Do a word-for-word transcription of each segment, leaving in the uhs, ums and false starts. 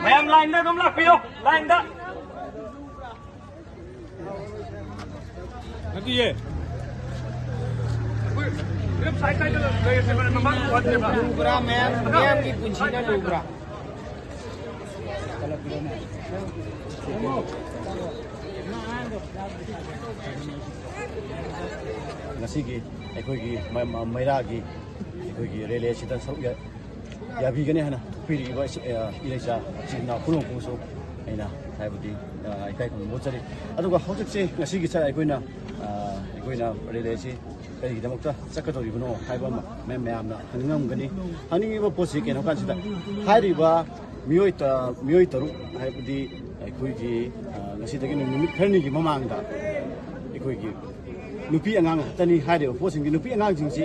ꯃꯌꯥꯝ ꯂꯥꯏꯟꯗ ꯑꯗꯨꯝ ꯂꯥꯛꯄꯤꯌꯣ, ꯂꯥꯏꯟꯗ꯫ ꯅꯠꯇꯤꯌꯦ꯫ ꯂꯨꯕ꯭ꯔꯥ ꯃꯌꯥꯝ? ꯃꯌꯥꯝꯒꯤ ꯄꯨꯟꯁꯤꯅ ꯂꯨꯕ꯭ꯔꯥ? ꯉꯁꯤꯒꯤ ꯑꯩꯈꯣꯏꯒꯤ ꯃ-, ꯃ-, ꯃꯩꯔꯥꯒꯤ ꯑꯩꯈꯣꯏꯒꯤ ꯔꯦꯂꯤ ꯑꯁꯤꯗ ꯁꯔꯨꯛ ꯌꯥ-, ꯌꯥꯕꯤꯒꯅꯤ ꯍꯥꯏꯅ ꯊꯣꯛꯄꯤꯔꯤꯕ ꯏꯆꯦ-, ꯑ, ꯏꯔꯩꯆꯥ ꯏꯆꯤꯟ ꯏꯅꯥꯎ ꯄꯨꯝꯅꯃꯛꯄꯨꯁꯨ ꯑꯩꯅ ꯍꯥꯏꯕꯗꯤ, ꯑ, ꯏꯀꯥꯏ ꯈꯨꯝꯅꯕ ꯎꯠꯆꯔꯤ꯫ ꯑꯗꯨꯒ ꯍꯧꯖꯤꯛꯁꯦ ꯉꯁꯤꯒꯤ ꯆ-, ꯑꯩꯈꯣꯏꯅ, ꯑ, ꯑꯩꯈꯣꯏꯅ ꯔꯦꯂꯤ ꯑꯁꯤ ꯀꯔꯤꯒꯤꯗꯃꯛꯇ ꯆꯠꯀꯗꯧꯔꯤꯕꯅꯣ ꯍꯥꯏꯕ ꯑꯃ ꯃꯌꯥꯝ, ꯃꯌꯥꯝꯅ ꯍꯪꯅꯤꯡꯉꯝꯒꯅꯤ꯫ ꯍꯪꯅꯤꯡꯉꯤꯕ ꯄꯣꯠꯁꯤ ꯀꯩꯅꯣ ꯀꯥꯟꯁꯤꯗ, ꯍꯥꯏꯔꯤꯕ ꯃꯤꯑꯣꯏ ꯇ-, ꯃꯤꯑꯣꯏ ꯇꯔꯨꯛ ꯍꯥꯏꯕꯗꯤ ꯑꯩꯈꯣꯏꯒꯤ, ꯑ, ꯉꯁꯤꯗꯒꯤ ꯅꯨꯃꯤꯠ ꯈꯔꯅꯤꯒꯤ ꯃꯃꯥꯡꯗ ꯑꯩꯈꯣꯏꯒꯤ ꯅꯨꯄꯤ ꯑꯉꯥꯡ ꯉꯥꯛꯇꯅꯤ ꯍꯥꯏꯔꯤꯕ ꯄꯣꯠꯁꯤꯡꯁꯤ, ꯅꯨꯄꯤ ꯑꯉꯥꯡꯁꯤꯡꯁꯤ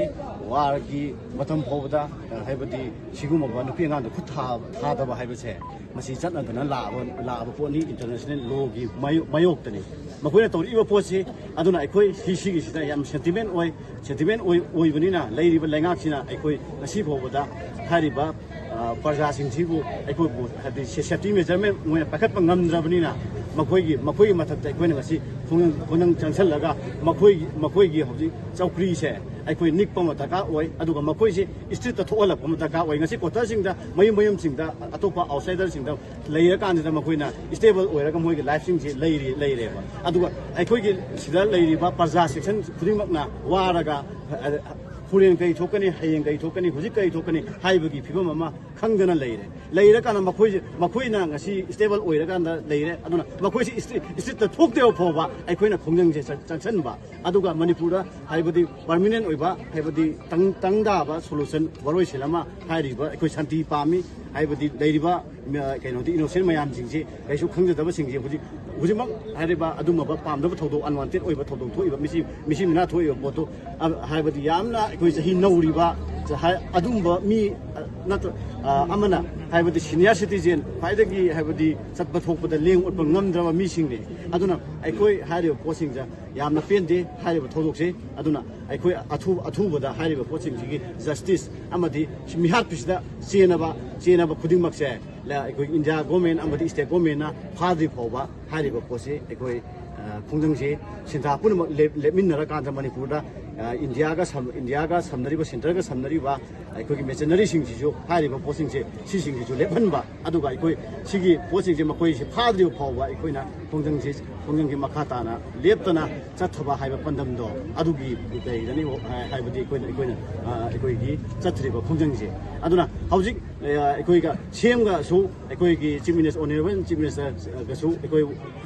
ꯋꯥꯔꯒꯤ ꯃꯇꯝ ꯐꯥꯎꯕꯗ, ꯑ, ꯍꯥꯏꯕꯗꯤ ꯁꯤꯒꯨꯝꯂꯕ ꯅꯨꯄꯤ ꯑꯉꯥꯡꯗ ꯈꯨꯠ ꯊꯥ-, ꯊꯥꯗꯕ ꯍꯥꯏꯕꯁꯦ ꯃꯁꯤ ꯆꯠꯅꯗꯅ ꯂꯥꯛꯑꯕ, ꯂꯥꯛꯑꯕ ꯄꯣꯠꯅꯤ, ꯏꯟꯇꯔꯅꯦꯁꯅꯦꯜ ꯂꯣꯒꯤ ꯃꯥꯌꯣ-, ꯃꯥꯌꯣꯛꯇꯅꯤ꯫ ꯃꯈꯣꯏꯅ ꯇꯧꯔꯛꯏꯕ ꯄꯣꯠꯁꯤ꯫ ꯑꯗꯨꯅ ꯑꯩꯈꯣꯏ ꯁꯤ, ꯁꯤꯒꯤꯁꯤꯗ ꯌꯥꯝ ꯁꯦꯟꯇꯤꯃꯦꯟ ꯑꯣꯏ, ꯁꯦꯟꯇꯤꯃꯦꯟ ꯑꯣꯏ-, ꯑꯣꯏꯕꯅꯤꯅ ꯂꯩꯔꯤꯕ ꯂꯩꯉꯥꯛꯁꯤꯅ ꯑꯩꯈꯣꯏ ꯉꯁꯤ ꯐꯥꯎꯕꯗ ꯍꯥꯏꯔꯤꯕ, ꯑ, ꯄ꯭ꯔꯖꯥꯁꯤꯡꯁꯤꯕꯨ, ꯑꯩꯈꯣꯏꯕꯨ ꯍꯥꯏꯕꯗꯤ ꯁꯦ-, ꯁꯦꯐꯇꯤ ꯃꯦꯖꯔꯃꯦꯟ ꯃꯣꯏꯅ ꯄꯥꯏꯈꯠꯄ ꯉꯝꯗ꯭ꯔꯕꯅꯤꯅ ꯃꯈꯣꯏꯒꯤ, ꯃꯈꯣꯏꯒꯤ ꯃꯊꯛꯇ ꯑꯩꯈꯣꯏꯅ ꯉꯁꯤ ꯈꯣꯡꯅꯪ, ꯈꯣꯡꯅꯪ ꯆꯪꯁꯜꯂꯒ ꯃꯈꯣꯏꯒꯤ, ꯃꯈꯣꯏꯒꯤ ꯍꯧꯖꯤꯛ ꯆꯧꯀ꯭ꯔꯤꯁꯦ ꯑꯩꯈꯣꯏ ꯅꯤꯛꯄ ꯑꯃ ꯗꯔꯀꯥꯔ ꯑꯣꯏ꯫ ꯑꯗꯨꯒ ꯃꯈꯣꯏꯁꯤ ꯏꯁꯇ꯭ꯔꯤꯠꯇ ꯊꯣꯛꯍꯜꯂꯛꯄ ꯑꯃ ꯗꯔꯀꯥꯔ ꯑꯣꯏ꯫ ꯉꯁꯤ ꯀ꯭ꯋꯥꯇꯔꯁꯤꯡꯗ, ꯃꯌꯨꯝ ꯃꯌꯨꯝꯁꯤꯡꯗ, ꯑꯇꯣꯞꯄ ꯑꯥꯎꯠꯁꯥꯏꯗꯔꯁꯤꯡꯗ ꯂꯩꯔꯀꯥꯟꯁꯤꯗ ꯃꯈꯣꯏꯅ ꯁ꯭ꯇꯦꯕꯜ ꯑꯣꯏꯔꯒ ꯃꯣꯏꯒꯤ ꯂꯥꯏꯐꯁꯤꯡꯁꯤ ꯂꯩꯔꯤ, ꯂꯩꯔꯦꯕ꯫ ꯑꯗꯨꯒ ꯑꯩꯈꯣꯏꯒꯤ ꯁꯤꯗ ꯂꯩꯔꯤꯕ ꯄ꯭ꯔꯖꯥ ꯁꯦꯛꯁꯟ ꯈꯨꯗꯤꯡꯃꯛꯅ ꯋꯥꯔꯒ, ꯑ, ꯍꯣꯔꯦꯟ ꯀꯔꯤ ꯊꯣꯛꯀꯅꯤ, ꯍꯌꯦꯡ ꯀꯔꯤ ꯊꯣꯛꯀꯅꯤ, ꯍꯧꯖꯤꯛ ꯀꯔꯤ ꯊꯣꯛꯀꯅꯤ ꯍꯥꯏꯕꯒꯤ ꯐꯤꯕꯝ ꯑꯃ ꯈꯪꯗꯅ ꯂꯩꯔꯦ꯫ ꯂꯩꯔꯀꯥꯟꯗ ꯃꯈꯣꯏꯁꯦ, ꯃꯈꯣꯏꯅ ꯉꯁꯤ ꯁ꯭ꯇꯦꯕꯜ ꯑꯣꯏꯔꯀꯥꯟꯗ ꯂꯩꯔꯦ꯫ ꯑꯗꯨꯅ ꯃꯈꯣꯏꯁꯤ ꯏꯁꯇ꯭ꯔꯤꯠ, ꯏꯁꯇ꯭ꯔꯤꯠꯇ ꯊꯣꯛꯇ꯭ꯔꯤꯕ ꯐꯥꯎꯕ ꯑꯩꯈꯣꯏꯅ ꯈꯣꯡꯖꯪꯁꯦ ꯆꯪ-, ꯆꯪꯁꯟꯕ꯫ ꯑꯗꯨꯒ ꯃꯅꯤꯄꯨꯔꯗ ꯍꯥꯏꯕꯗꯤ ꯄꯔꯃꯤꯅꯦꯟ ꯑꯣꯏꯕ, ꯍꯥꯏꯕꯗꯤ ꯇꯪ-, ꯇꯪ ꯇꯥꯕ ꯁꯣꯂꯨꯁꯟ, ꯋꯥꯔꯣꯏꯁꯤꯟ ꯑꯃ ꯍꯥꯏꯔꯤꯕ ꯑꯩꯈꯣꯏ ꯁꯥꯟꯇꯤ ꯄꯥꯝꯃꯤ꯫ ꯍꯥꯏꯕꯗꯤ ꯂꯩꯔꯤꯕ, ꯑ, ꯀꯩꯅꯣꯗꯤ ꯏꯅꯣꯁꯦꯟ ꯃꯌꯥꯝꯁꯤꯡꯁꯤ, ꯀꯩꯁꯨ ꯈꯪꯖꯗꯕꯁꯤꯡꯁꯤ ꯍꯧꯖꯤꯛ, ꯍꯧꯖꯤꯛꯃꯛ ꯍꯥꯏꯔꯤꯕ ꯑꯗꯨꯝꯕ ꯄꯥꯝꯗꯕ ꯊꯧꯗꯣꯛ, ꯑꯟꯋꯥꯟꯇꯦꯗ ꯑꯣꯏꯕ ꯊꯧꯗꯣꯛ ꯊꯣꯛꯏꯕ, ꯃꯤꯁꯤ, ꯃꯤꯁꯤ ꯃꯤꯅꯥ ꯊꯣꯛꯏꯕ ꯄꯣꯠꯇꯨ, ꯑ, ꯍꯥꯏꯕꯗꯤ ꯌꯥꯝꯅ ꯑꯩꯈꯣꯏ ꯆꯍꯤ ꯅꯧꯔꯤꯕ, ꯆ-, ꯍꯥꯏ-, ꯑꯗꯨꯝꯕ ꯃꯤ, ꯑ, ꯅꯠꯇ꯭ꯔ ꯑ, ꯑꯃꯅ ꯍꯥꯏꯕꯗꯤ ꯁꯤꯅꯤꯌꯔ ꯁꯤꯇꯤꯖꯦꯟ, ꯈ꯭ꯋꯥꯏꯗꯒꯤ ꯍꯥꯏꯕꯗꯤ ꯆꯠꯄ ꯊꯣꯛꯄꯗ ꯂꯦꯡ ꯑꯣꯠꯄ ꯉꯝꯗ꯭ꯔꯕ ꯃꯤꯁꯤꯡꯅꯤ꯫ ꯑꯗꯨꯅ ꯑꯩꯈꯣꯏ ꯍꯥꯏꯔꯤꯕ ꯄꯣꯠꯁꯤꯡꯁꯦ ꯌꯥꯝꯅ ꯄꯦꯟꯗꯦ꯫ ꯍꯥꯏꯔꯤꯕ ꯊꯧꯗꯣꯛꯁꯦ ꯑꯗꯨꯅ ꯑꯩꯈꯣꯏ ꯑꯊꯨ-, ꯑꯊꯨꯕꯗ ꯍꯥꯏꯔꯤꯕ ꯄꯣꯠꯁꯤꯡꯁꯤꯒꯤ ꯖꯁꯇꯤꯁ ꯑꯃꯗꯤ ꯃꯤꯍꯥꯠꯄꯤꯁꯤꯗ ꯆꯦꯟꯅꯕ, ꯆꯦꯟꯅꯕ ꯈꯨꯗꯤꯡꯃꯛꯁꯦ ꯂ-, ꯑꯩꯈꯣꯏ ꯏꯟꯗꯤꯌꯥ ꯒꯣꯔꯃꯦꯟ ꯑꯃꯗꯤ ꯁ꯭ꯇꯦꯠ ꯒꯣꯔꯃꯦꯟꯅ ꯐꯥꯗ꯭ꯔꯤ ꯐꯥꯎꯕ ꯍꯥꯏꯔꯤꯕ ꯄꯣꯠꯁꯤ ꯑꯩꯈꯣꯏ, ꯑ, ꯈꯣꯡꯖꯪꯁꯤ ꯁꯤꯟꯊꯥ ꯄꯨꯝꯅꯃꯛ ꯂꯦꯞ-, ꯂꯦꯞꯃꯤꯟꯅꯔꯀꯥꯟꯗ ꯃꯅꯤꯄꯨꯔꯗ, ꯑ, ꯏꯟꯗꯤꯌꯥꯒ ꯁꯝ-, ꯏꯟꯗꯤꯌꯥꯒ ꯁꯝꯅꯔꯤꯕ, ꯁꯦꯟꯇꯔꯒ ꯁꯝꯅꯔꯤꯕ ꯑꯩꯈꯣꯏꯒꯤ ꯃꯦꯆꯤꯅꯔꯤꯁꯤꯡꯁꯤꯁꯨ, ꯍꯥꯏꯔꯤꯕ ꯄꯣꯠꯁꯤꯡꯁꯦ, ꯁꯤꯁꯤꯡꯁꯤꯁꯨ ꯂꯦꯞꯍꯟꯕ, ꯑꯗꯨꯒ ꯑꯩꯈꯣꯏ ꯁꯤꯒꯤ ꯄꯣꯠꯁꯤꯡꯁꯦ ꯃꯈꯣꯏꯁꯦ ꯐꯥꯗ꯭ꯔꯤꯕ ꯐꯥꯎꯕ ꯑꯩꯈꯣꯏꯅ ꯈꯣꯡꯖꯪꯁꯤ, ꯈꯣꯡꯖꯪꯒꯤ ꯃꯈꯥ ꯇꯥꯅ ꯂꯦꯞꯇꯅ ꯆꯠꯊꯕ ꯍꯥꯏꯕ ꯄꯥꯟꯗꯝꯗꯣ ꯑꯗꯨꯒꯤ ꯀꯩꯗꯅꯤ, ꯍꯥꯏꯕꯗꯤ ꯑꯩꯈꯣꯏꯅ, ꯑꯩꯈꯣꯏꯅ, ꯑ, ꯑꯩꯈꯣꯏꯒꯤ ꯆꯠꯊꯔꯤꯕ ꯈꯣꯡꯖꯪꯁꯦ꯫ ꯑꯗꯨꯅ ꯍꯧꯖꯤꯛ, ꯑ, ꯑꯩꯈꯣꯏꯒ ꯁꯤ ꯑꯦꯝꯒꯁꯨ, ꯑꯩꯈꯣꯏꯒꯤ Chief Minister, Honourable Chief Ministerꯒꯁꯨ ꯑꯩꯈꯣꯏ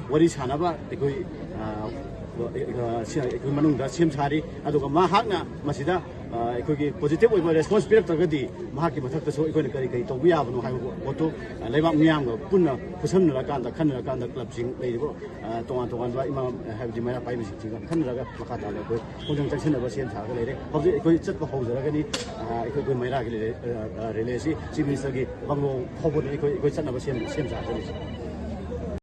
ꯋꯥꯔꯤ ꯁꯥꯟꯅꯕ ꯑꯩꯈꯣꯏ, ꯑ, ꯑ, ꯁꯤ-, ꯑꯩꯈꯣꯏ ꯃꯅꯨꯡꯗ ꯁꯦꯝ ꯁꯥꯔꯤ꯫ ꯑꯗꯨꯒ ꯃꯍꯥꯛꯅ ꯃꯁꯤꯗ, ꯑ, ꯑꯩꯈꯣꯏꯒꯤ ꯄꯣꯖꯤꯇꯤꯚ ꯑꯣꯏꯕ ꯔꯦꯁꯄꯣꯟꯁ ꯄꯤꯔꯛꯇ꯭ꯔꯒꯗꯤ ꯃꯍꯥꯛꯀꯤ ꯃꯊꯛꯇꯁꯨ ꯑꯩꯈꯣꯏꯅ ꯀꯔꯤ ꯀꯔꯤ ꯇꯧꯕ ꯌꯥꯕꯅꯣ ꯍꯥꯏꯕ ꯄꯣꯠꯇꯨ, ꯑ, ꯂꯩꯕꯥꯛ ꯃꯤꯌꯥꯝꯒ ꯄꯨꯟꯅ ꯈꯨꯠꯁꯝꯅꯔꯀꯥꯟꯗ, ꯈꯟꯅꯔꯀꯥꯟꯗ ꯀ꯭ꯂꯕꯁꯤꯡ ꯂꯩꯔꯤꯕ, ꯑ, ꯇꯣꯉꯥꯟ ꯇꯣꯉꯥꯟꯕ ꯏꯃꯥ, ꯍꯥꯏꯕꯗꯤ ꯃꯩꯔꯥ ꯄꯥꯏꯕꯁꯤꯡꯁꯤꯒ ꯈꯟꯅꯔꯒ ꯃꯈꯥ ꯇꯥꯅ ꯑꯩꯈꯣꯏ ꯈꯣꯡꯖꯪ ꯆꯪꯁꯤꯟꯅꯕ ꯁꯦꯝ ꯁꯥꯔꯒ ꯂꯩꯔꯦ꯫ ꯍꯧꯖꯤꯛ ꯑꯩꯈꯣꯏ ꯆꯠꯄ ꯍꯧꯖꯔꯒꯅꯤ꯫ ꯑ, ꯑꯩꯈꯣꯏ, ꯑꯩꯈꯣꯏ ꯃꯩꯔꯥꯒꯤ ꯔꯤꯂꯦ, ꯑ, ꯑ, ꯔꯤꯂꯦ ꯑꯁꯤ Chief Ministerꯒꯤ ꯕꯪꯒ꯭ꯂꯣ ꯐꯥꯎꯕꯅꯤ ꯑꯩꯈꯣꯏ, ꯑꯩꯈꯣꯏ ꯆꯠꯅꯕ ꯁꯦꯝ, ꯁꯦꯝ ꯁꯥꯖꯔꯤꯁꯦ꯫